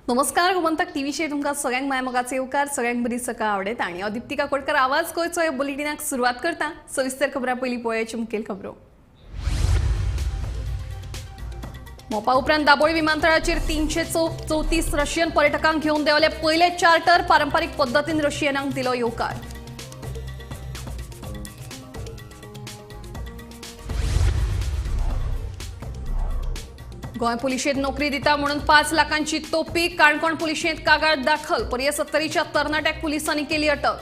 नमस्कार, गोमंतक टीव्हीचेर तुमकां सगळ्यांक माय मोगाचो येवकार. सगळ्यांक बरी सकाळ आवडयता आनी हांव दीप्ती काकोडकर आवाज गोंयचो ह्या बुलेटिनाक सुरवात करता. सविस्तर खबरां पयलीं पळोवयाची मुखेल खबरो. मोपा उपरांत दाबोळी विमानतळाचेर 334 रशियन पर्यटकांक घेवन देंवले पयले चार्टर. पारंपारीक पद्दतीन रशियनांक दिलो येवकार. गोंय पुलिशेंत नोकरी दिता म्हणून 5 लाखांची तोपी. काणकोण पुलिशेंत कागाळ दाखल. पर्ये 70च्या तरणाट्याक पुलिसांनी केली अटक.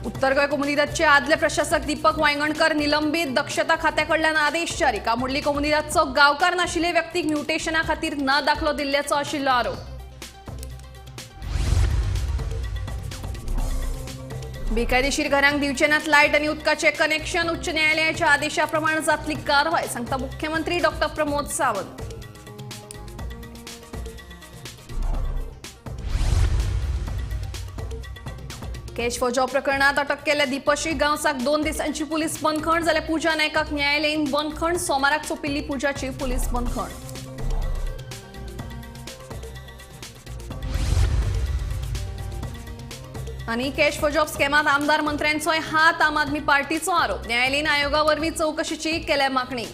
उत्तर गोंय कोमुनिदादचे आदले प्रशासक दीपक वायंगणकर निलंबीत. दक्षता खात्याकडल्यान आदेश जारी. कामुर्ली कोमुनिदादचो गांवकार नाशिल्ले व्यक्तीक म्युटेशना खातीर ना दाखलो दिल्ल्याचो आशिल्लो आरोप. बेकायदेशीर घरांक दिवचे नात लायट आनी उदकाचे कनेक्शन. उच्च न्यायालयाच्या आदेशा प्रमाण जातली कारवाय, सांगता मुख्यमंत्री doctor Pramod Sawant. Cash for job प्रकरणात अटक केल्ल्या दीपश्री गांवसाक 2 दिसांची पुलीस बंदखण. जाल्यार पूजा नायकाक न्यायालयीन बंदखण. सोमाराक सोंपिल्ली पूजाची पुलीस बंदखण. आनी कॅश फॉर जॉब स्कॅमात आमदार मंत्र्यांचोय हात. आम आदमी पार्टीचो आरोप. न्यायालयीन आयोगा वरवीं चवकशीची केल्या मागणी.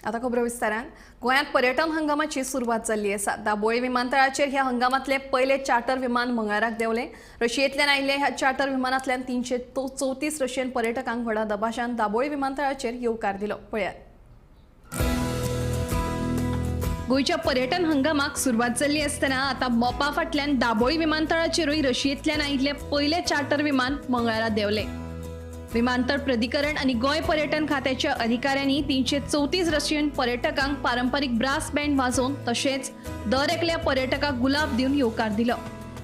आता खबरो विस्तारान. गोंयांत पर्यटन हंगामाची सुरवात जाल्ली आसा. दाबोळी विमानतळाचेर ह्या हंगामांतले पयले चार्टर विमान मंगळाराक देंवले. रशियेंतल्यान आयिल्ल्या ह्या चार्टर विमानांतल्यान 334 रशियन पर्यटकांक व्हडा दबाज्यान दाबोळी विमानतळाचेर येवकार दिलो. पळयात. गोंयच्या पर्यटन हंगामाक सुरवात जाल्ली आसतना आतां मोपा फाटल्यान दाबोळी विमानतळाचेरूय रशियेंतल्यान आयिल्ले पयले चार्टर विमान मंगळारा देंवले. विमानतळ प्राधिकरण आनी गोंय पर्यटन खात्याच्या अधिकाऱ्यांनी 334 रशियन पर्यटकांक पारंपारीक ब्रास बँड वाजोवन तशेंच दर एकल्या पर्यटकाक गुलाब दिवन येवकार दिलो.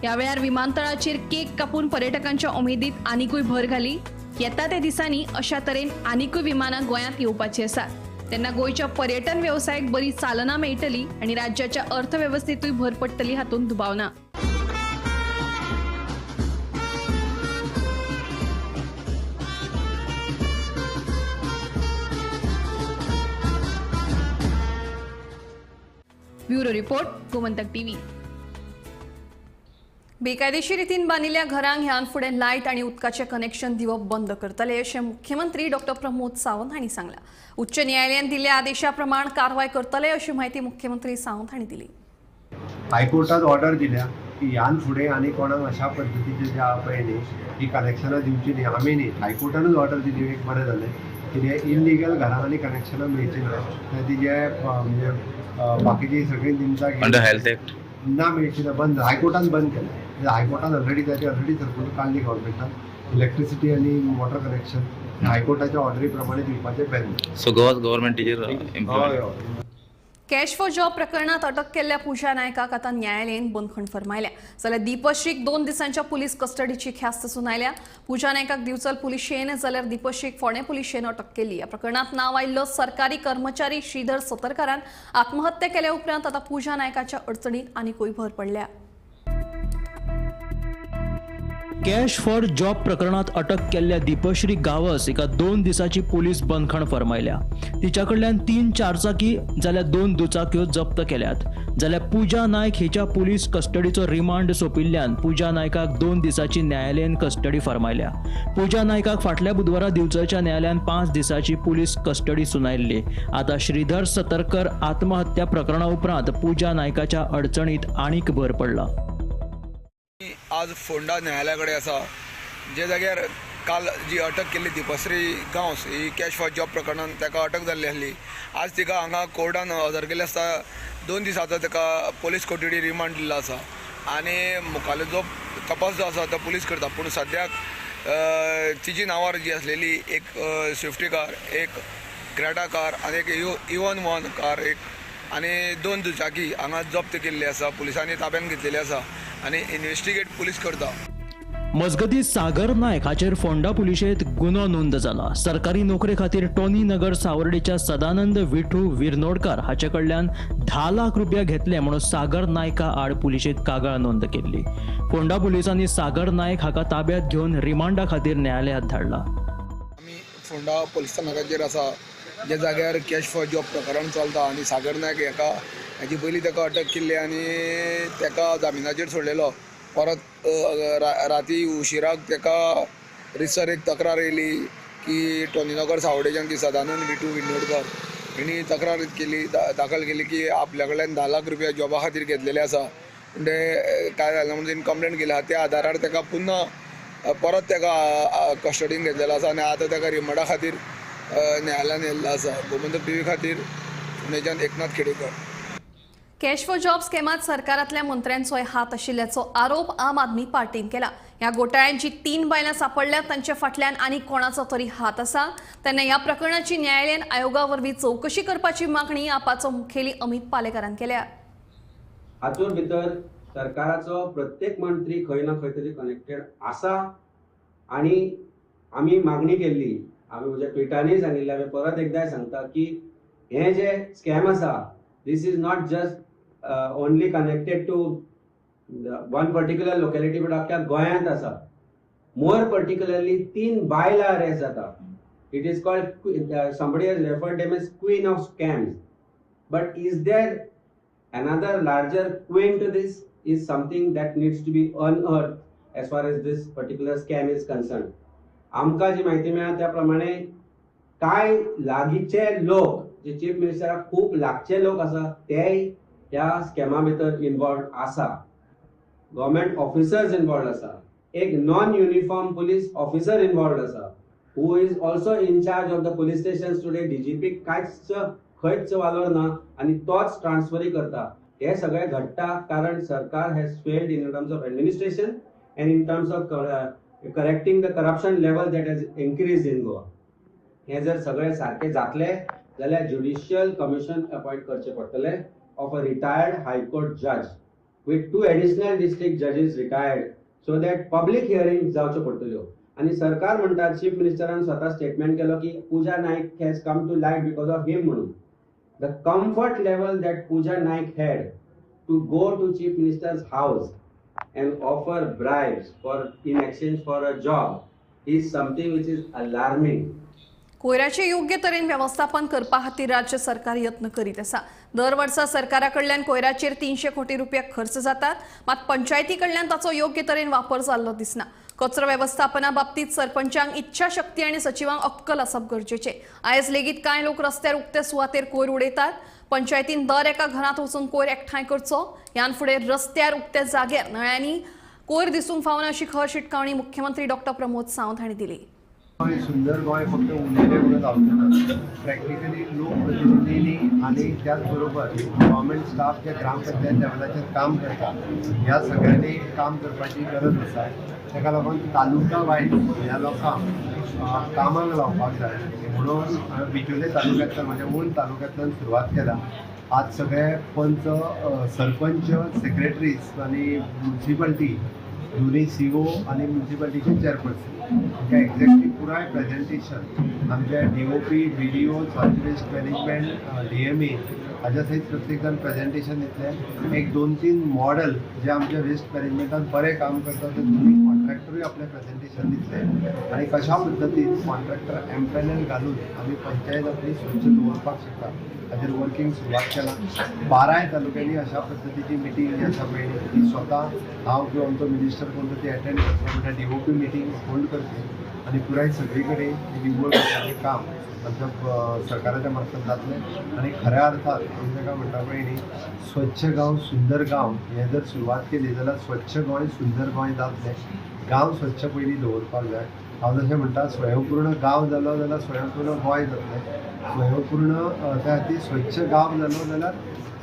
ह्या वेळार विमानतळाचेर केक कापून पर्यटकांच्या उमेदीत आनिकूय भर घाली. येता त्या दिसांनी अशा तरेन आनिकूय विमानां गोंयांत येवपाची आसात. तेन्ना गोंयच्या पर्यटन वेवसायाक बरी चालना मेळटली आनी राज्याच्या अर्थवेवस्थेतूय भर पडटली हातूंत दुबाव ना. Bureau report, Gomantak TV. बेकायदेशीर रितीन बांदिल्ल्या घरांक ह्यान फुडें लायट आनी उदकाचें कनेक्शन दिवप बंद करतले अशें मुख्यमंत्री डॉक्टर प्रमोद सावंत हांणी सांगलां. उच्च न्यायालयान दिल्ल्या आदेशा प्रमाण कारवाय करतले अशी म्हायती मुख्यमंत्री सावंत हांणी दिली. हायकोर्टान ऑर्डर दिल्या की ह्यान फुडें आनी कोणाक अशा पद्दतीचे जे आहा पळय न्ही ही कनेक्शनां दिवची न्ही. आमी न्ही, हायकोर्टानूच ऑर्डर दिली. एक बरें जालें कितें इलिगल घरां आनी कनेक्शनां मेळची ना. ती जे म्हणजे बाकीची सगळीं निमतां अंडर हेल्थ एक्ट ना मेळची ना, बंद हायकोर्टान बंद केलें. हायकोर्टान ऑलरेडी ताची ऑलरेडी सर्कुलर काडली गव्हर्मेंटान. इलेक्ट्रिसिटी आनी वॉटर कनेक्शन हायकोर्टाच्या ऑर्डरी प्रमाणे दिवपाचें Ben. So Goa government teacher. हय हय. कॅश फॉर जॉब प्रकरणात अटक केल्ल्या पूजा नायकाक आतां न्यायालयीन बंदखण फर्मायल्या. जाल्यार दीपश्रीक 2 दिसांच्या पुलीस कस्टडीची ख्यास्त सुनायल्या. पूजा नायकाक दिवचल पुलिशेन जाल्यार दीपश्रीक फोंडें पुलिशेन अटक केली. ह्या प्रकरणात नांव आयिल्लो सरकारी कर्मचारी श्रीधर सतरकारान आत्महत्या केल्या उपरांत आतां पूजा नायकाच्या अडचणीत आनिकूय भर पडल्या. कॅश फॉर जॉब प्रकरणात अटक केल्ल्या दीपश्री गांवस हिका 2 दिसाची पुलीस बंदखण फर्मायल्या. तिच्या कडल्यान 3 चारचाकी जाल्यार 2 दुचाक्यो जप्त केल्यात. जाल्यार पूजा नायक हिच्या पुलीस कस्टडीचो रिमांड सोंपिल्ल्यान पूजा नायकाक 2 दिसाची न्यायालयीन कस्टडी फर्मायल्या. पूजा नायकाक फाटल्या बुधवारा दिवचलच्या न्यायालयान 5 दिसाची पुलीस कस्टडी सुनायिल्ली. आतां श्रीधर सतरकर आत्महत्या प्रकरणा उपरांत पूजा नायकाच्या अडचणीत आनीक भर पडला. आज फोंडा न्यायालया कडेन आसा, जे जाग्यार काल जी अटक केल्ली दीपश्री गांवस ही कॅश फॉर जॉब प्रकरणान ताका अटक जाल्ली आसली. आज तिका हांगा कोर्टान हजर केल्ली आसता. 2 दिसाचो ताका पोलीस कोठडी रिमांड दिल्लो आसा आनी मुखाल्लो जो तपास जो आसा तो पुलीस करता. पूण सद्याक तिजी नांवार जी आसलेली एक स्विफ्टी कार, एक क्रेटा कार आनी एक इवन वन कार एक आनी 2 दुचाकी हांगा जप्त केल्ली आसा, पुलिसांनी ताब्यान घेतलेली आसा आनी इन्वेस्टिगेट पुलीस करता. मजगतीं सागर नायक हाचेर फोंडा पुलिशेंत गुन्हो नोंद जाला. सरकारी नोकरे खातीर टोनी नगर सावर्डेच्या सदानंद विठू विरनोडकार हाचे कडल्यान 10 लाख रुपया घेतले म्हणून सागर नायका आड पुलिशेंत कागाळ नोंद केल्ली. फोंडा पुलिसांनी सागर नायक हाका ताब्यात घेवन रिमांडा खातीर न्यायालयात धाडला. आमी फोंडा पुलीस स्थानकाचेर आसा, ज्या जाग्यार कॅश फॉर जॉब प्रकरण चलता आनी सागर नायक हाका हाची पयलीं ताका अटक केल्ली आनी ताका जामिनाचेर सोडलेलो. परत राती उशिराक ताका रितसर एक तक्रार येयली की टोनीनगर सावडेच्यान की सदानंद विठू विरनोडकर हिणी तक्रार केली, दाखल केली की आपल्या कडल्यान 10 लाख रुपया जॉबा खातीर घेतलेले आसा. पूण ते काय जालें म्हणून तेणी कंप्लेन केली. त्या आदारार ताका पुन्हा परत ताका कस्टडीन घेतलेलो आसा आनी आतां ताका रिमांडा खातीर न्यायालयान येयल्लो आसा. गोमंतक टीव्ही खातीर पुणेच्यान Eknath Khedekar. Cash for job स्कॅमात सरकारांतल्या मंत्र्यांचोय हात आशिल्ल्याचो आरोप आम आदमी पार्टीन केला. ह्या घोटाळ्यांची 3 बायलां सापडल्यात, तांच्या फाटल्यान आनी कोणाचो तरी हात आसा. तेन्ना ह्या प्रकरणाची न्यायालयीन आयोगा वरवीं चवकशी करपाची मागणी आपाचो मुखेली अमित पालेकारान केल्या. हातूंत भितर सरकाराचो प्रत्येक मंत्री खंय ना खंय तरी कनेक्टेड आसा आनी आमी मागणी केल्ली, आमी म्हज्या ट्विटांनी सांगिल्लें, आमी परत एकदां सांगता की हे जे स्कॅम आसा this is not just only connected to one particular locality, but अख्ख्या गोंयांत आसा. मोर पर्टिक्युलरली 3 बायलां अरेस्ट जाता. It is called, somebody has referred them as queen of scams, but is there another larger queen to this is something that needs to be unearthed as far as this particular scam is concerned. आमकां जी म्हायती मेळ्ळा त्या प्रमाणे कांय लागींचे लोक जे chief मिनिस्टराक खूब लागचे लोक आसा तेय ह्या स्कॅमा भितर इनवॉल्व आसा. गव्हर्मेंट ऑफिसर्स इनवॉल्व आसा, एक non uniform police officer involve आसा who is also in charge of the police station today. DGP कांयच खंयच वालोर ना आनी तोच ट्रान्सफरी करता. हे सगळें घडटा कारण सरकार has failed in terms of administration and in terms of correcting the corruption level that has increase in Goa. हे जर सगळें सारकें जातलें जाल्यार ज्युडिशियल कमिशन अपॉयंट करचें पडटलें of a retired high court judge with 2 additional district judges retired, so that public hearing जावच्यो पडटल्यो. आनी सरकार म्हणटा, चीफ मिनिस्टरान स्वता स्टेटमेंट केलो की Puja Naik has come to light because of him म्हणून. The comfort level that Puja Naik had to go to chief minister's house and offer bribes for in exchange for a job is something which is alarming. कोयराचे योग्य तरेन व्यवस्थापन करपा खातीर राज्य सरकार यत्न करीत आसा. दर वर्सा सरकारा कडल्यान कोयराचेर 300 कोटी रुपया खर्च जातात, मात पंचायती कडल्यान ताचो योग्य तरेन वापर जाल्लो दिसना. कचरो वेवस्थापना बाबतीत सरपंचांक इच्छाशक्ती आनी सचिवांक अक्कल आसप गरजेचें. आयज लेगीत कांय लोक रस्त्यार उक्ते सुवातेर कोयर उडयतात. पंचायतीन दर एका घरांत वचून कोयर एकठांय करचो. ह्यान फुडें रस्त्यार उक्त्या जाग्यार नळ्यांनी कोयर दिसूंक फावना अशी खर शिटकावणी मुख्यमंत्री डॉक्टर प्रमोद सावंत हांणी दिली. सुंदर गोंय फक्त उलयलें म्हणून जावचें ना, प्रॅक्टिकली लोकप्रतिनिधींनी आनी त्याच बरोबर गव्हर्मेंट स्टाफ जे ग्रामपंचायत लेवलाचेर काम करता ह्या सगळ्यांनी काम करपाची गरज आसा. ताका लागून तालुका वायज ह्या लोकांक कामाक लावपाक जाय म्हणून बिचोले तालुक्यांतल्यान म्हज्या ओन तालुक्यांतल्यान सुरवात केला. आज सगळे पंच, सरपंच, सेक्रेटरीज आनी म्युनिसिपालिटी दोन्ही सी ओ आनी म्युनिसिपालिटीचे चेअरपर्सन हांकां एक्झॅक्टली पुराय प्रेजेंटेशन आमच्या D O P, B D O, solid waste management, D M A हाज्या सयत प्रत्येक जाण प्रेजेंटेशन दितले. एक 2-3 मॉडल जे आमच्या वेस्ट मॅनेजमेंटान बरें काम करता ते दोनूय कॉन्ट्रॅक्टरूय आपलें प्रेजेंटेशन दितले आनी कशा पद्दतीन कॉन्ट्रॅक्टर एम्पॅनल घालून आमी पंचायत आपली स्वच्छ दवरपाक शकता हाजेर वर्किंग सुरवात केलां. 12 तालुक्यांनी अशा पद्दतीची मिटींग जी आसा पळय ती स्वता हांव किंवा आमचो मिनिस्टर कोण तो ती एटेंड करतलो, म्हणल्यार D O P meeting hold करची आनी पुराय सगळी कडेन निवळ करपाचें काम आमच्या सरकाराच्या मार्फत जातलें. आनी खऱ्या अर्थान आमी ताका म्हणटा पळय न्ही, स्वच्छ गांव सुंदर गांव हें जर सुरवात केली जाल्यार स्वच्छ गोंय सुंदर गोंय जातलें. गांव स्वच्छ पयलीं दवरपाक जाय. हांव जशें म्हणटा स्वयंपूर्ण गांव जालो जाल्यार स्वयंपूर्ण गोंय जातलें, स्वयंपूर्ण त्या खातीर स्वच्छ गांव जालो जाल्यार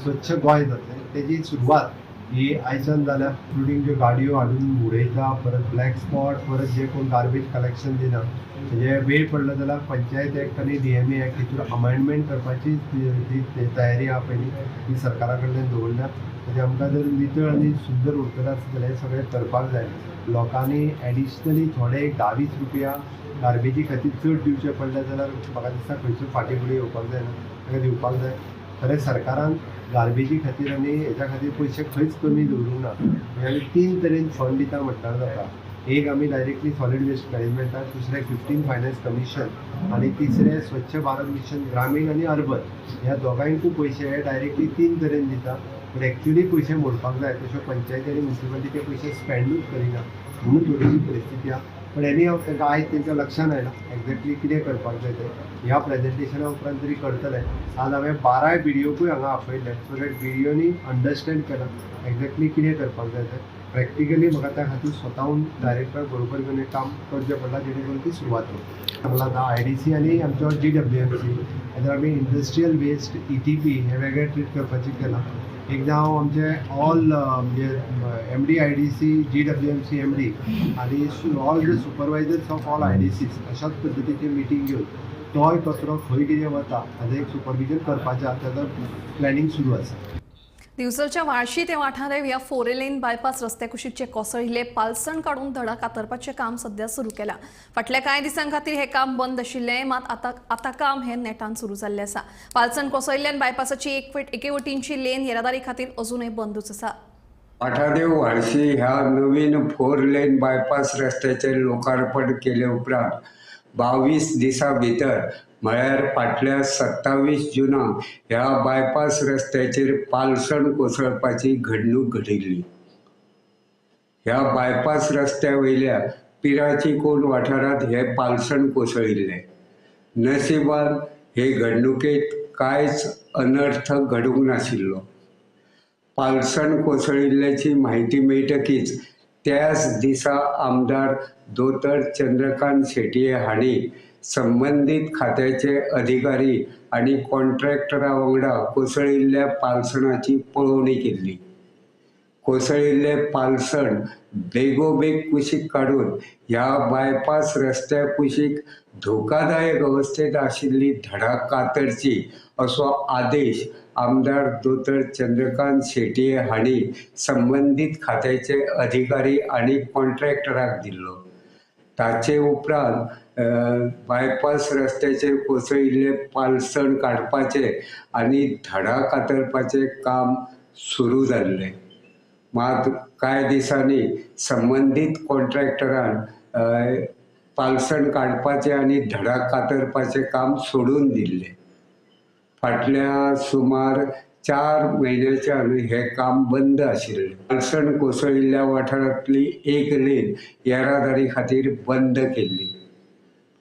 स्वच्छ गोंय जातलें. तेजी सुरवात ही आयच्यान जाल्या. इन्क्लुडींग ज्यो गाडयो हाडून उडयता, परत ब्लॅक स्पॉट, परत जे कोण गार्बेज कलेक्शन दिना, म्हणजे वेळ पडलो जाल्यार पंचायत एक्ट आनी डी एम ए एक्ट हितून अमेंडमेंट करपाची जी तयारी आहा पयलीं ती सरकारा कडल्यान दवरल्या. म्हणजे आमकां जर नितळ आनी सुंदर उरतलें आसत जाल्यार हें सगळें करपाक जाय. लोकांनी एडिशनली थोडे एक 10-20 रुपया गार्बेजी खातीर चड दिवचे पडले जाल्यार म्हाका दिसता खंयसून फाटीं फुडें येवपाक जायना, ताका दिवपाक जाय. खरें सरकारान गार्बेजी खातीर आनी हेच्या खातीर पयशे खंयच कमी दवरूंक ना. म्हणजे आमी 3 तरेन फंड दिता म्हटल्यार जाता. एक आमी डायरेक्टली सॉलीड वेस्ट मॅनेजमेंटाक, दुसरें 15 फायनान्स कमिशन आनी तिसरें स्वच्छ भारत मिशन ग्रामीण आनी अर्बन, ह्या दोगांयकूय पयशे हे डायरेक्टली 3 तरेन दिता. पूण एक्चुली पयशे मोडपाक जाय तश्यो पंचायती आनी म्युनिसिपालिटी ते पयशे स्पेंडूच करिना म्हणून थोडीशी परिस्थिती आसा. पण एनी हांव तांकां आयज तेंच्या लक्षान आयलां एक्झॅक्टली कितें करपाक जाय तें. ह्या प्रेजेंटेशना उपरांत तरी करतले. आज हांवें 12 BDOकूय हांगा आपयल्ले सो that BDOनी अंडरस्टँड केलां एक्झॅक्टली कितें करपाक जाय तें. प्रॅक्टिकली म्हाका त्या खातीर स्वताहून डायरेक्टर बरोबर घेवन एक काम करचें पडलां जेणे करून ती सुरवात जाता. सांगलां आतां IDC आनी आमचो GWMC हाजेर आमी इंडस्ट्रियल वेस्ट ETP हें वेगळें ट्रीट करपाचें केलां. एकदां हांव आमचे ऑल म्हणजे MD IDC GWMC MD आनी all the supervisors of all IDCs अशाच पद्दतीची मिटींग घेवन तोय कचरो खंय कितें वता हाजें एक सुपरविजन करपाचें आसा, ताजो प्लॅनिंग सुरू आसा. दिवचलच्या वाळशी ते वाठारेव ह्या 4 लेन बायपास रस्त्या कुशीकचे कोसळिल्ले पालसण काडून धडा कातरपाचें काम सध्या सुरू केलां. फाटल्या कांय दिसां खातीर हें काम बंद आशिल्लें, मात आतां काम हें नेटान सुरू जाल्लें आसा. पालसण कोसळिल्ल्यान बायपासाची एके वटेनची लेन येरादारी खातीर अजूनय बंदूच आसा. वाठादेव व्हाळशी ह्या नवीन 4 लेन बायपास रस्त्याचें लोकार्पण केले उपरांत 22 दिसां भितर म्हळ्यार फाटल्या 27 जुनाक ह्या बायपास रस्त्याचेर पालसण कोसळपाची घडणूक घडिल्ली. ह्या बायपास रस्त्या वयल्या पिराची कोण वाठारांत हे पालसण कोसळिल्लें. नशिबान हे घडणुकेंत कांयच अनर्थ घडूंक नाशिल्लो. पालसण कोसळिल्ल्याची म्हायती मेळटकीच त्याच दिसा आमदार दोतोर चंद्रकांत शेटये हांणी संबंदीत खात्याचे अधिकारी आनी कॉन्ट्रॅक्टरा वांगडा कोसळिल्ल्या पालसणाची पळोवणी केल्ली. कोसळिल्ले पालसण बेगोबेग कुशीक काडून ह्या बायपास रस्त्या कुशीक धोकादायक अवस्थेत आशिल्ली धडा कातरची असो आदेश आमदार दोतोर चंद्रकांत शेटये हांणी संबंदीत खात्याचे अधिकारी आनी कॉन्ट्रॅक्टराक दिल्लो. ताचे उपरांत बायपास रस्त्याचेर कोसळिल्ले पालसण काडपाचें आनी धडा कातरपाचें काम सुरू जाल्लें. मात कांय दिसांनी संबंदीत कॉन्ट्रॅक्टरान पालसण काडपाचें आनी धडा कातरपाचें काम सोडून दिल्लें. फाटल्या सुमार 4 म्हयन्याच्यान हें काम बंद आशिल्लें. पालसण कोसळिल्ल्या वाठारांतली एक लेन येरादारी खातीर बंद केल्ली.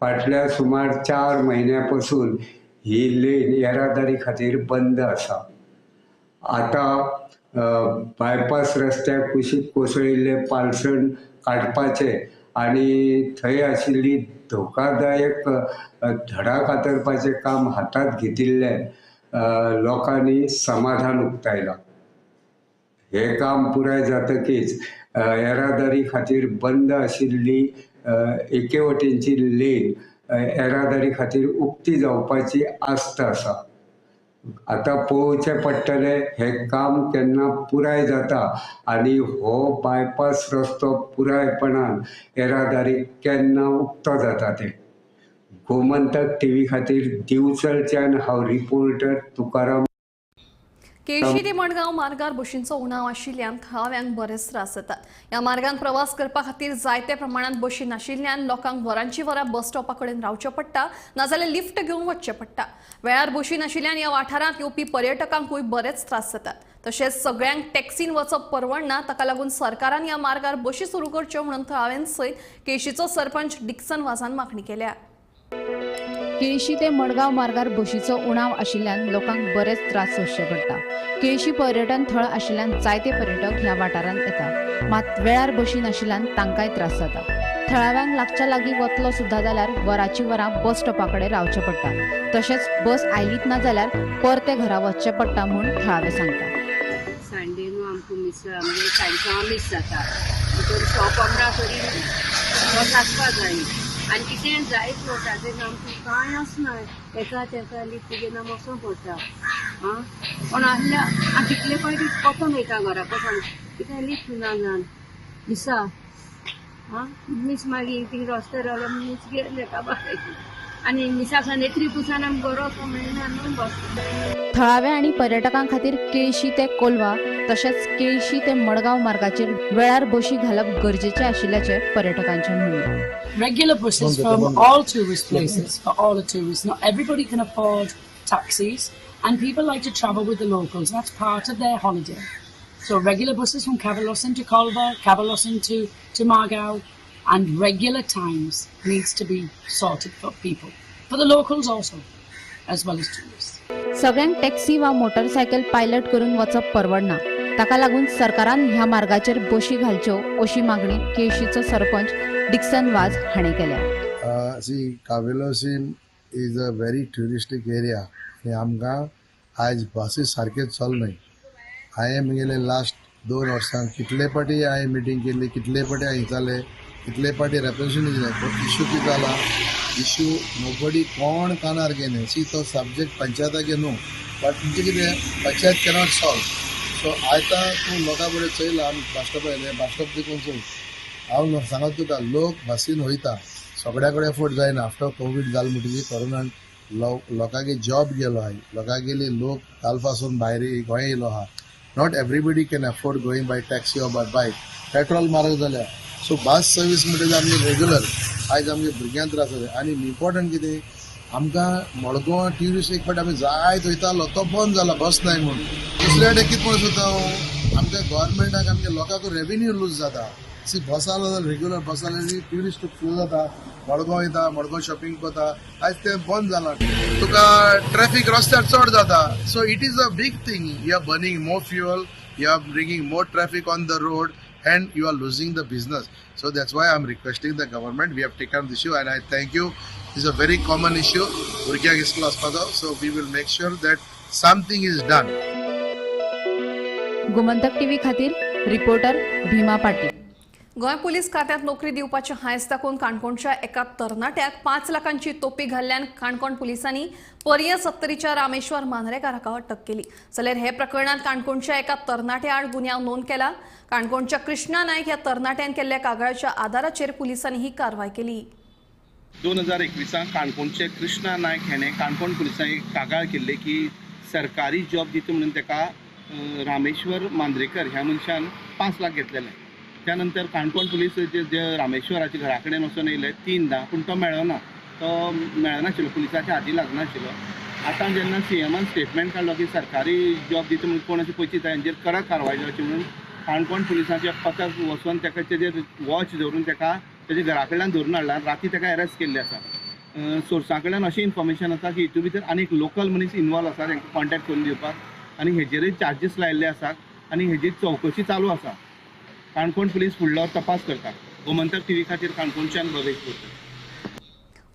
फाटल्या सुमार 4 म्हयन्यां पसून ही लेन येरादारी खातीर बंद आसा. आतां बायपास रस्त्या कुशीक कोसळिल्लें पालसण काडपाचें आनी थंय आशिल्ली धोकादायक धडा कातरपाचें काम हातांत घेतिल्ल्यान लोकांनी समाधान उक्तायलां. हें काम पुराय जातकीच येरादारी खातीर बंद आशिल्ली एके वटेनची लेन येरादारी खातीर उक्ती जावपाची आस्त आसा. आतां पळोवचें पडटलें हें काम केन्ना पुराय जाता आनी हो बायपास रस्तो पुरायपणान येरादारी केन्ना उक्तो जाता तें. गोमंतक टीव्ही खातीर दिवचलच्यान हांव रिपोर्टर तुकाराम. केळशी ते मडगांव मार्गार बशींचो उणाव आशिल्ल्यान थळाव्यांक बरेच त्रास जातात. ह्या मार्गान प्रवास करपा खातीर जायत्या प्रमाणांत बशी नाशिल्ल्यान लोकांक वरांची वरां बस स्टॉपा कडेन रावचें पडटा, नाजाल्यार लिफ्ट घेवन वचचें पडटा. वेळार बशी नाशिल्ल्यान ह्या वाठारांत येवपी पर्यटकांकूय बरेच त्रास जातात. तशेंच सगळ्यांक टॅक्सीन वचप परवडना, ताका लागून सरकारान ह्या मार्गार बशी सुरू करच्यो म्हणून थळाव्यां सयत केळशीचो सरपंच डिक्सन वाजान मागणी केल्या. केळशी ते मडगांव मार्गार बशीचो उणाव आशिल्ल्यान लोकांक बरेच त्रास सोंसचे पडटा. केळशी पर्यटन थळ आशिल्ल्यान जायते पर्यटक ह्या वाठारांत येता, मात वेळार बशी नाशिल्ल्यान तांकांय त्रास जाता. थळाव्यांक लागच्या लागीं वतलो सुद्दां जाल्यार वराची वरां बस स्टॉपा कडेन रावचें पडटा. तशेंच बस आयलीच ना जाल्यार परते घरा वचचें पडटा म्हूण थळावे सांगता. सांडे न्हू आमकां मिस म्हणजे 6:30 मिस जाता, 4:15 तरी बस आसपा जाय आनी कितें जायत वता तेन्ना आमकां कांय आसना, एका तेका लिफ्ट घेवन वचों पडटा. आं कोण आहल्या तितले फावटी कोतोन वयता घरा कोसोन कितें लिफ्ट ना जावन दिसा आं मीस मागीर थिंग रस्त्यार रावलो मीस गेले काबार आनी मिसा सावन नेत्री पुसान आमकां बरो मेळना न्हू बस. थळाव्या आनी पर्यटकां खातीर केळशी ते कोलवा तशेंच केळशी ते मडगांव मार्गाचेर वेळार बशी घालप गरजेचें आशिल्ल्याचें पर्यटकांचें म्हणणें. Regular buses from all tourist places for all the tourists. Not everybody can afford taxis, and people like to travel with the locals. That's part of their holiday. So regular buses from Cavelossim to Colva, Cavelossim to Margao, and regular times needs to be sorted for people, for the locals also, as well as tourists. सगळ्यांक taxi वा motorcycle pilot करून वचप परवडना. ताका लागून सरकारान ह्या मार्गाचेर बशी घालच्यो अशी मागणी केळशीचो सरपंच डिक्सन वाज हाणें केल्या. See, Cavelossim is a very touristic area आनी आमकां आयज बसी सारकेच चलनाय. हांवें म्हगेले लास्ट 2 वर्सां कितले फावटी हांवें मिटींग केल्ली, कितले फावटी हांवें विचारलें, कितले फावटी रेप्रेजेंटेशन दिलें, पूण इशू कितें जाला, इशू नोबडी कोण कानार घेना. सी, तो सब्जेक्ट पंचायतागे न्हू, बट म्हणजे कितें पंचायत कॅनॉट सॉल्व. सो आतां तूं लोकां कडेन चोयला, आमी बस स्टॉप आयले, बस स्टॉप देखून चोय, हांव सांगत तुका, लोक बसीन वयता, सगळ्या कडेन एफोर्ड जायना. आफ्टर कोवीड जालें म्हणटकीर कोरोनान लोकांगे जॉब गेलो आहा, लोकांगेले लोक काल पासून भायर गोंय येयलो आहा. Not everybody can afford going by taxi or by bike. Petrol म्हारग जाल्या. सो बस सर्वीस म्हणटकीर आमगे रेगुलर आयज आमगे भुरग्यांक त्रास जाता. आनी इम्पॉर्टंट कितें, आमकां मडगांव ट्युरिस्ट एक फावट आमी जायत वयतालो, तो बंद जाला बस नाय म्हूण. दुसऱ्या कडेन कितें म्हणून सोदता हांव, आमच्या गव्हर्मेंटाक आमच्या लोकांक रेवेन्यू लूज जाता. सी, बस आलो जाल्यार रेगुलर बस आसल्यार ट्युरिस्ट फ्लो जाता, मडगांव येता, मडगांव शॉपिंग करता. आयज तें बंद जालां. तुका ट्रॅफिक रस्त्यार चड जाता. So it is a big thing. You are burning more fuel, you are bringing more traffic on the road, and you are losing the business. So that's why I'm requesting the government. We have taken the issue, and I thank you. It's a very common issue. भुरग्यांक school वचपाचो, so we will make sure that something is done. Gomantak TV खातीर reporter भीमा Patil. Goa police खात्यांत नोकरी दिवपाचें हांयस दाखोवन काणकोणच्या एका तरणाट्याक 5 लाखांची तोपी घाल्ल्यान काणकोण पुलिसांनी पर्यें सत्तरीच्या रामेश्वर मांद्रेकार हाका अटक केली. जाल्यार हे प्रकरणांत काणकोणच्या एका तरणाट्या आड गुन्यांव नोंद केला. काणकोणच्या कृष्णा नायक ह्या तरणाट्यान केल्ल्या कागाळाच्या आदाराचेर पुलिसांनी ही कारवाय केली. 2021 काणकोणचे कृष्णा नायक हेणे काणकोण पुलिसांनी एक कागाळ केल्ली की सरकारी जॉब दिता म्हणून ताका रामेश्वर मांद्रेकर ह्या मनशान 5 लाख घेतलेले. त्यानंतर काणकोण पुलीस जे रामेश्वराच्या घरा कडेन वचून येयले 3दा, पूण तो मेळना, तो मेळनाशिल्लो, पुलिसाच्या हाती लागनाशिल्लो. आतां जेन्ना सीएमान स्टेटमेंट काडलो की सरकारी जॉब दिता म्हणून कोण अशें पयशे दिता हेंचेर कडक कारवाय जावची म्हणून काणकोण पुलिसांच्या पथक वचून ताका तेजेर वॉच धरून ताका तेजे घरा कडल्यान धरून हाडला. राती ताका अरेस्ट केल्ले आसा. सोर्सा कडल्यान अशें इन्फॉर्मेशन आसा की हितून भितर आनी एक लोकल मनीस इनवॉल्व आसा, तांकां कॉन्टेक्ट करून दिवपाक, आनी हेजेरय चार्जीस लायिल्ले आसात आनी हेजी चवकशी चालू आसा. काणकोण पुलीस फुडलो तपास करता. गोमंतक टीव्ही खातीर काणकोणच्यान भवेश बोरकर.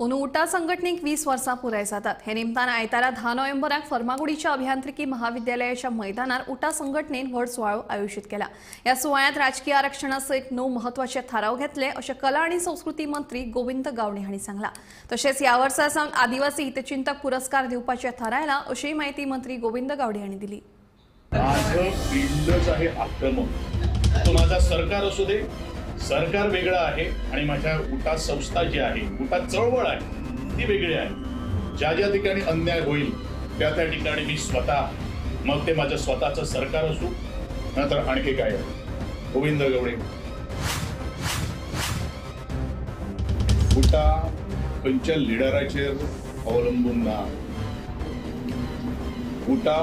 अंदू उटा संघटनेक 20 वर्सां पुराय जातात. हे निमतान आयतारा 10 नोव्हेंबराक फर्मागुडीच्या अभियांत्रिकी महाविद्यालयाच्या मैदानार उटा संघटनेन व्हड सुवाळो आयोजीत केला. ह्या सुवाळ्यांत राजकीय आरक्षणा सयत 9 म्हत्वाचे थाराव घेतले अशें कला आनी संस्कृती मंत्री गोविंद गावडे हांणी सांगलां. तशेंच ह्या वर्सा सावन आदिवासी हितचिंतक पुरस्कार दिवपाचें थारायलां अशीय म्हायती मंत्री गोविंद गावडे हांणी दिली. माझं पिंडच आहे आक्रमक. तो माझा सरकार असू दे, सरकार वेगळं आहे आणि माझ्या उटा संस्था जी आहे, उटा चळवळ आहे ती वेगळी आहे. ज्या ज्या ठिकाणी अन्याय होईल त्या त्या ठिकाणी मी स्वतः, मग ते माझं स्वतःचं सरकार असू नंतर आणखी काय. गोविंद गवडे. उटा खंयच्या लिडराचेर अवलंबून ना. उटा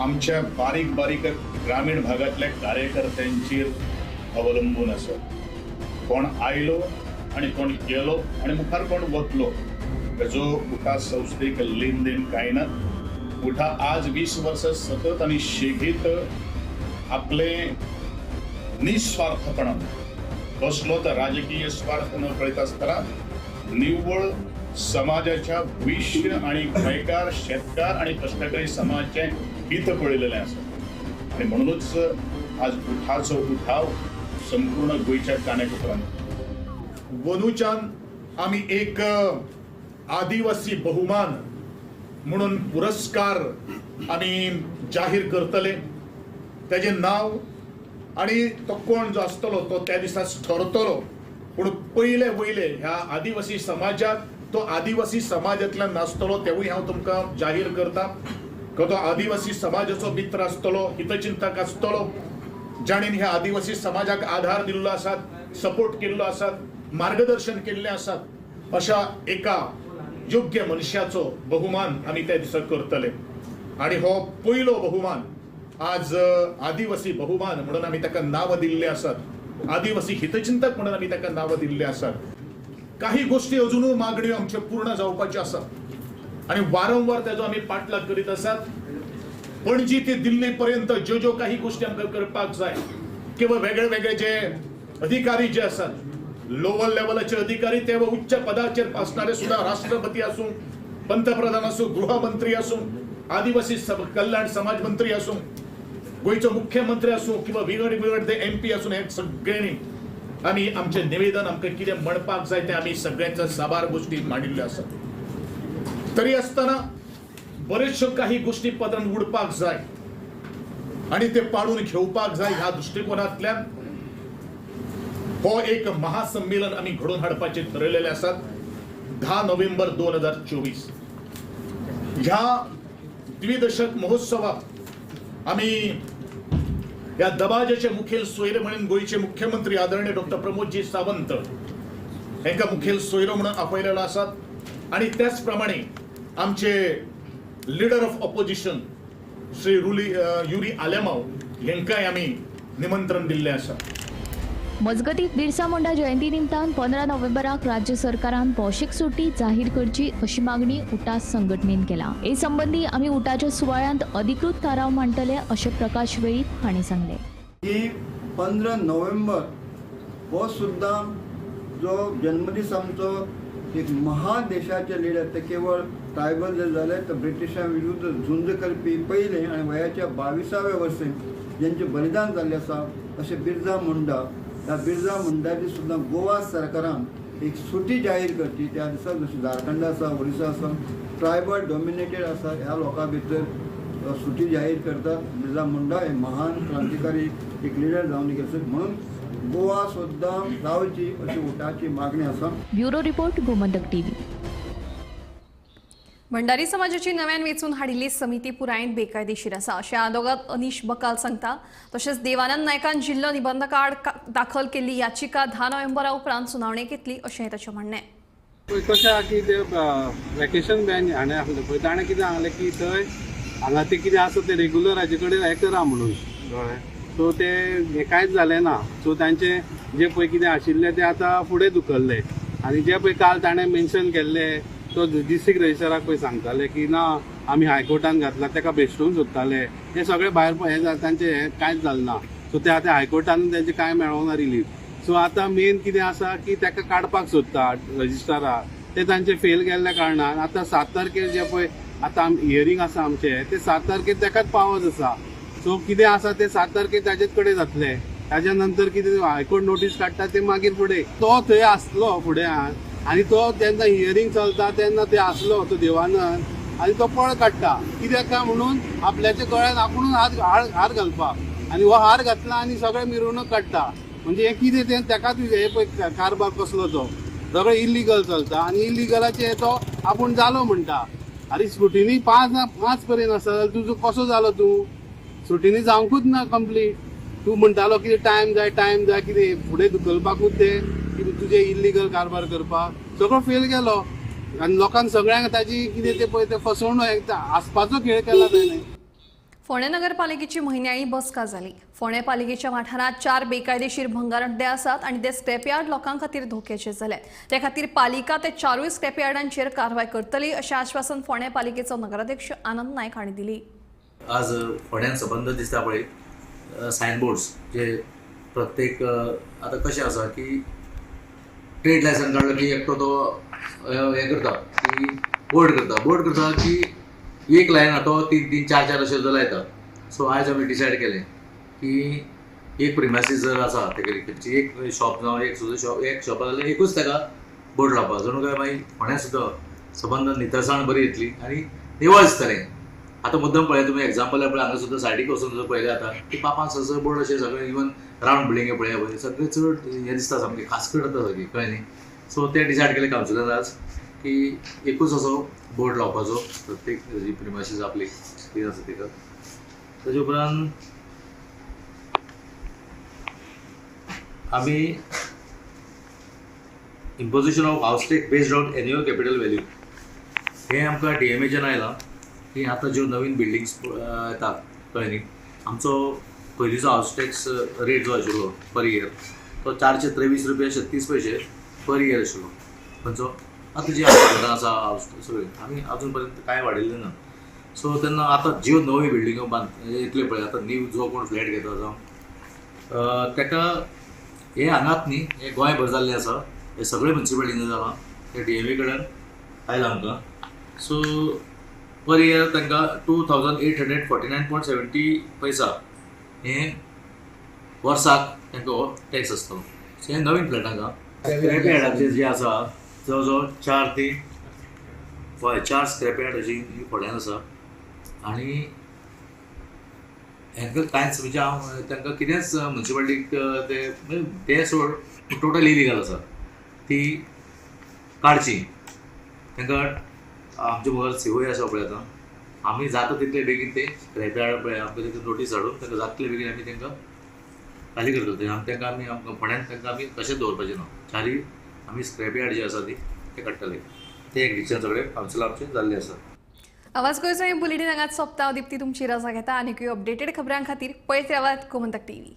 आमच्या बारीक बारीक ग्रामीण भागातल्या कार्यकर्त्यांचेर अवलंबून आसा. कोण आयलो आनी कोण गेलो आनी मुखार कोण वतलो हेजो उटा संस्थेक लेनदेन कांय ना. उटा आज 20 वर्सां सतत आनी शेगीत आपले निस्वार्थपणान, कसलो तर राजकीय स्वार्थ न पळयता आसतना निव्वळ समाजाच्या भविश्य आणि गोंयकार शेतकार आणि कश्टकरी समाजाचें हित पळयलेलें आसा. आणि म्हणूनच आज उठाचो उठाव संपूर्ण गोंयच्या कानाकोपऱ्यान. वनूच्यान आमी एक आदिवासी बहुमान म्हणून पुरस्कार आमी जाहीर करतले. तेजें नांव आनी तो कोण जो आसतलो तो त्या दिसा ठरतलो. पूण पयले वयले ह्या आदिवासी समाजाक तो आदिवासी समाजांतल्यान नासतलो तेवूय हांव तुमकां जाहीर करता. तो आदिवासी समाजाचो मित्र आसतलो, हितचिंतक आसतलो, जाणेन ह्या आदिवासी समाजाक आधार दिल्लो आसात, सपोर्ट केल्लो आसात, मार्गदर्शन केल्लें आसात, अशा एका योग्य मनशाचो बहुमान आमी त्या दिसा करतले. आनी हो पयलो बहुमान आज आदिवासी बहुमान म्हणून आमी ताका नांव दिल्लें आसात, आदिवासी हितचिंतक म्हणून आमी ताका नांव दिल्लें आसात. काही गोष्टी अजुनूय मागण्यो आमच्यो पूर्ण जावपाच्यो आसात आनी वारंवार तेजो आमी पाठलाग करीत आसात. पणजी ते दिल्ली पर्यंत ज्यो ज्यो काही गोष्टी आमकां करपाक जाय किंवा वेगळे वेगळे जे अधिकारी जे आसात, लोवर लेवलाचे अधिकारी ते उच्च पदाचेर आसणारे सुद्धा, राष्ट्रपती आसूं, पंतप्रधान आसूं, गृहमंत्री आसूं, आदिवासी कल्याण समाज मंत्री आसूं, गोंयचो मुख्यमंत्री आसूं किंवा विंगड विंगड ते एमपी आसूं, हे सगळ्यांनी आमी आमचें निवेदन आमकां कितें म्हणपाक जाय तें आमी सगळ्यांच्या साबार गोष्टी मांडिल्ल्यो आसात. तरी आसतना बरेचश्यो काही गोष्टी पदरान उडपाक जाय आनी ते पाडून घेवपाक जाय. ह्या दृश्टिकोनांतल्यान हो एक महासंमेलन आमी घडोवन हाडपाचें ठरयलेलें आसात. 10 नोव्हेंबर 2024 ह्या द्विदशक महोत्सवाक आमी ह्या दबाज्याचे मुखेल सोयरे म्हणून गोंयचे मुख्यमंत्री आदरणीय डॉक्टर प्रमोदजी सावंत हांकां मुखेल सोयरो म्हणून आपयलेलो आसात. आनी त्याच प्रमाणे आमचे leader of opposition Shri Yuri Alemao हांकांय आमी निमंत्रण दिल्लें आसा. मजगतीं बिरसा मुंडा जयंती निमतान 15 नोव्हेंबराक राज्य सरकारान भौशीक सुटी जाहीर करची अशी मागणी उटास संघटनेन केला. हे संबंदी आमी उटाच्या सुवाळ्यांत अधिकृत थाराव मांडटले अशें प्रकाश वेळीप हांणी सांगलें. की 15 नोव्हेंबर हो सुद्दां जो जन्मदीस आमचो एक महादेशाचे लिडर, ते केवळ ट्रायबल जर जाले तर ब्रिटिशां विरुद्ध झुंज करपी पयले आनी वयाच्या 22व्या वर्सी जेंचें बलिदान जाल्लें आसा अशें बिरसा मुंडा, ह्या बिरसा मुंडाची सुद्दां गोवा सरकारान एक सुटी जाहीर करची त्या दिसा. जशी झारखंड आसा, ओरिसा आसा, ट्रायबल डॉमिनेटेड आसा, ह्या लोकां भितर सुटी जाहीर करतात. बिरसा मुंडा हे महान क्रांतिकारी एक लिडर जावन गेले म्हणून गोवा सुद्दां जावची अशी उटाची मागणी आसा. Bureau report, Gomantak TV. Bhandari समाजाची नव्यान वेंचून हाडिल्ली समिती पुरायेन बेकायदेशीर आसा अशें आदोगाद अनीश बकाल सांगता. तशेंच देवानंद नायकान जिल्लो निबंधका आड दाखल केल्ली याचिका 10 नोव्हेंबरा उपरांत सुनावणेक येतली अशें ताचें म्हणणें. कशें आहा की ते वेकेशन बॅन हाणें आसलें पळय, ताणें कितें सांगलें की थंय हांगा तें कितें आसा तें रेगुलर हाजे कडेन हें करा म्हणून, कळ्ळें. सो ते हें कांयच जालें ना. सो तांचें जें पळय कितें आशिल्लें तें आतां फुडें धुकल्लें. आनी जें पळय काल ताणें मेन्शन केल्लें तो डिस्ट्रिक्ट रजिस्ट्राराक पळय सांगताले की ना आमी हायकोर्टान घातला, ताका भेश्टोवंक सोदताले, हें सगळें भायर हें तांचें हें कांयच जालें ना. सो ते आतां हायकोर्टान तांचें कांय मेळोंक ना रिलीफ. सो आतां मेन कितें आसा की ताका काडपाक सोदता रजिस्ट्राराक, ते तांचें फेल गेल्ल्या कारणान आतां 7 तारखेर जें पळय आतां हियरींग आसा आमचें, ते 7 तारखेर ताकाच पावत आसा. सो कितें आसा तें 7 तारखेर ताजेच कडेन जातलें. ताज्या नंतर कितें हायकोर्ट नोटीस काडटा ते मागीर फुडें. तो थंय आसलो फुड्यान आनी तो जेन्ना हियरींग चलता तेन्ना थंय आसलो तो देवानंद आनी तो पळ काडटा कित्याक काय म्हणून आपल्याच्या गळ्यान आपुणून हार घालपाक, आनी हो हार घातला आनी सगळें मिरवणूक काडटा. म्हणजे हें कितें तें ताकाच हें पळय कारभार कसलो तो सगळें इलिगल चलता आनी इलिगलाचें तो आपूण जालो म्हणटा. आरे स्क्रुटिनी 5 पर्यंत आसा जाल्यार तुजो कसो जालो तूं? स्क्रुटिनी जावंकूच ना कंप्लीट. तूं म्हणटालो कितें टायम जाय, टायम जाय, कितें फुडें धुकलपाकूच तें की तुजें इल्लिगल कारभार करपाक सगळो फेल गेलो आनी लोकांक सगळ्यांक ताजी कितें तें पळय तें फसवणूक आसपाचो खेळ केला ताणें. फोंडें नगरपालिकेची म्हयन्याळी बसका जाली. फोंडें पालिकेच्या वाठारांत 4 बेकायदेशीर भंगार अड्डे आसात आनी ते स्क्रॅपयार्ड लोकां खातीर धोक्याचे जाल्यात. ते खातीर पालिका ते 4 स्क्रॅपयार्डांचेर कारवाय करतली अशें आश्वासन फोंडें पालिकेचो नगराध्यक्ष आनंद नायक हांणी दिली. आज फोंड्यान सबंद दिसता पळय सायनबोर्ड्स जे प्रत्येक आतां कशें आसा की ट्रेड लायसन्स काडलो की एकटो तो हें करता की बोर्ड करता, बोर्ड करता की एक लायन तो 3 3 4 4 अशें लायता. सो आयज आमी डिसायड केलें की एक प्रिमायसीस जर आसा तेका एक शॉप जावं एक सुद्दां शॉप, एक शॉपार जाल्यार एकूच ताका बोर्ड लावपाक, जणू काय मागीर फोंड्या सुद्दां सबंद नितळसाण बरी येतली आनी निवळ दिसतलें. आतां मुद्दम पळय तुमी एग्जाम्पल पळय हांगा सुद्दां सायडीक वचून सुद्दां पळयलें आतां की पांच स बोर्ड अशे सगळे इवन रावंड बिल्डिंगे पळया पळय सगळे चड हें दिसता सामकें खासकट जाता सगळी, कळ्ळें न्ही. सो ते डिसायड केलें कावन्सिलरान आज की एकूच असो बोर्ड लावपाचो प्रत्येक जी प्रिमायसीस आपली ती आसा तिका. ताजे उपरांत आमी imposition of house tax based on annual capital value हें आमकां डीएमएच्यान आयलां की आतां ज्यो नवीन बिल्डिंग्स येतात, कळ्ळें न्ही, आमचो पयलींचो हावस टॅक्स रेट जो आशिल्लो पर इयर तो 423 रुपया 36 पयशे पर इयर आशिल्लो. खंयचो आतां जी आमच्या घरां आसा हावस सगळीं आमी आजून पर्यंत कांय वाडयल्लें ना. सो तेन्ना आतां ज्यो नव्यो बिल्डिंग्यो बांद येतल्यो पळय आतां न्यू जो कोण फ्लॅट घेता जावं ताका हें हांगाच न्ही, हें गोंयभर जाल्लें आसा, हे सगळे म्युनिसिपालिटींनी जालां, ते डीएमए कडेन आयलां आमकां. सो पर इयर तांकां 2849.70 पैसा हें वर्साक तांकां हो टॅक्स आसतलो. सो हें नवीन फ्लॅटांक स्क्रॅप यार्डाचेर जे आसा जवळ जवळ 4 ते 4 स्क्रॅप यार्ड अशी फोंड्यान आसा आनी हांकां कांयच म्हणजे हांव तांकां कितेंच म्युनिसिपालिटीक ते ते सोड टोटल इलिगल आसा ती काडची. तांकां आमचे मुखार सीओय आसा पळय आतां आमी जाता तितले बेगीन ते स्क्रॅप यार्ड पळय आमकां तांकां नोटीस हाडून तांकां जाता तितले बेगीन आमी तांकां खाली करतले. आमी तांकां आमी आमकां फोंड्यान तांकां आमी कशेंच दवरपाचें ना, चारी आमी स्क्रॅप यार्ड जे आसा ती ते काडटले. ते एक डिसिजन सगळे कावन्सिल आमचें जाल्लें आसा. आवाज गोंयचो हें बुलेटीन हांगाच सोंपता. हांव दीप्ती तुमची रजा घेता. आनीकूय अपडेटेड खबरां खातीर पळयत रावात गोमंतक टीव्ही.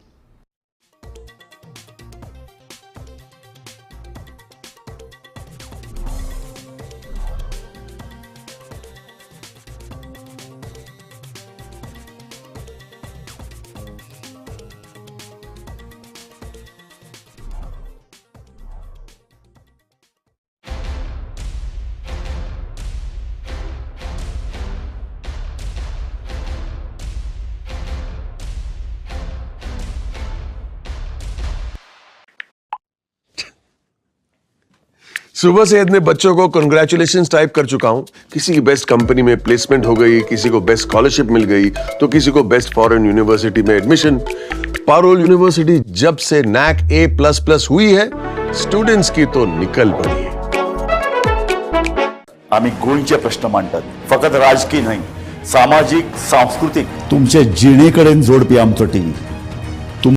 सुबह से इतने बच्चों को कंग्रेचुलेशंस टाइप कर चुका हूं। किसी की बेस्ट कंपनी में प्लेसमेंट हो गई, किसी को बेस्ट स्कॉलरशिप मिल गई, तो किसी को बेस्ट फॉरेन यूनिवर्सिटी में एडमिशन। पारोल यूनिवर्सिटी जब से नैक A++ हुई है, स्टूडेंट्स की तो निकल पड़ी है। आम्ही गोंयचे प्रश्न मांडटात, फकत राजकीय न्हय, सामाजीक, सांस्कृतीक, तुमचे जिणेकडेन जोडपी आमचो टीव्ही।